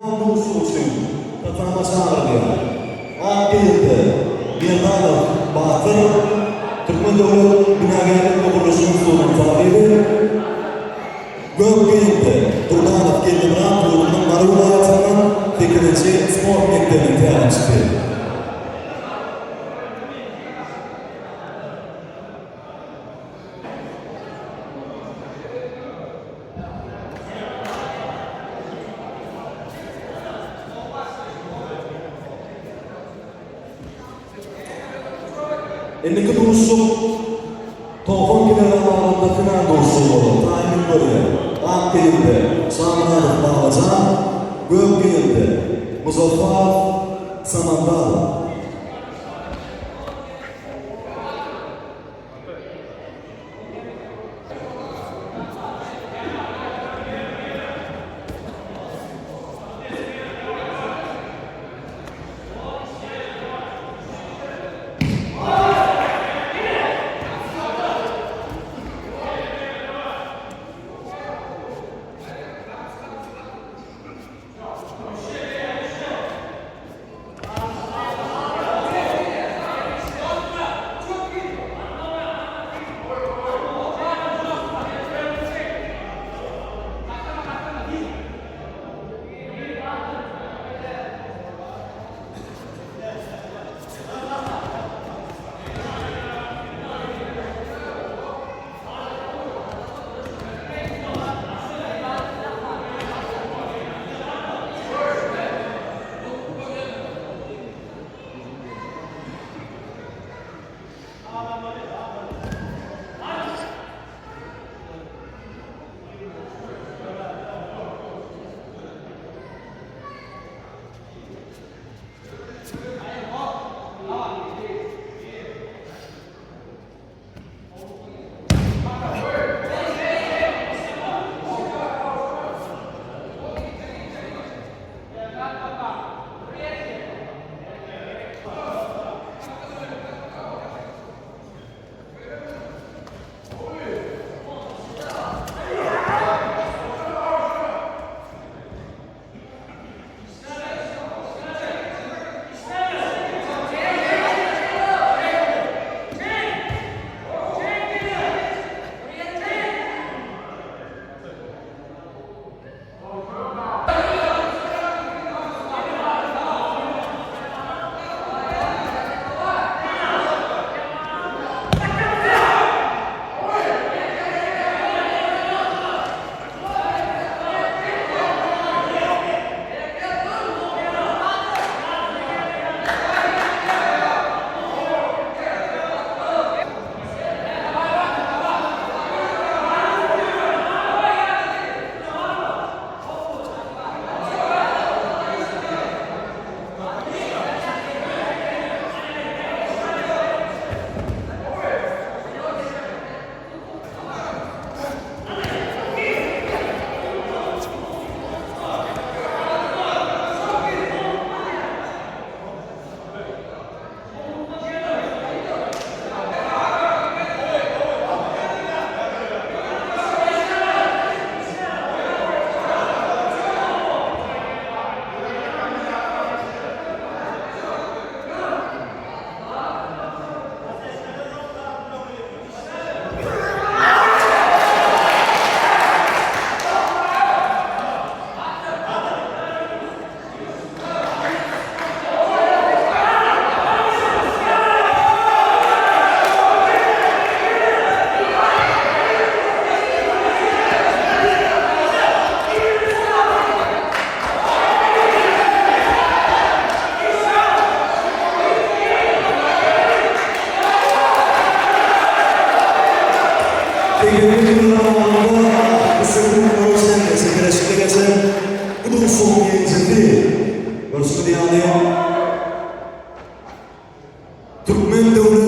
Duşuşyk üçin tatama çagyrylýar. Ak geýimde Merdanow Batyr, Türkmen döwlet binagärlik we gurluşyk institutynyň talyby, gök geýimde Gurbanow Geldimyrat ýurdumyzyň Mary welaýatyndan sekizinji sport mekdebiniň tälimçisi. Indiki duşuşyk 90 kilogram agramda final duşuşygy bolar. Taýynlyk görýär. Ak geýimde Şamyradow Babajan, gök geýimde Muzaffarow Samandar. Egemenlik ýyllaryň dowamynda 68 gol çenli çekeleşikde geçen bu duşuşygyň ýeňijisi görşümiz ýaly Türkmen döwlet.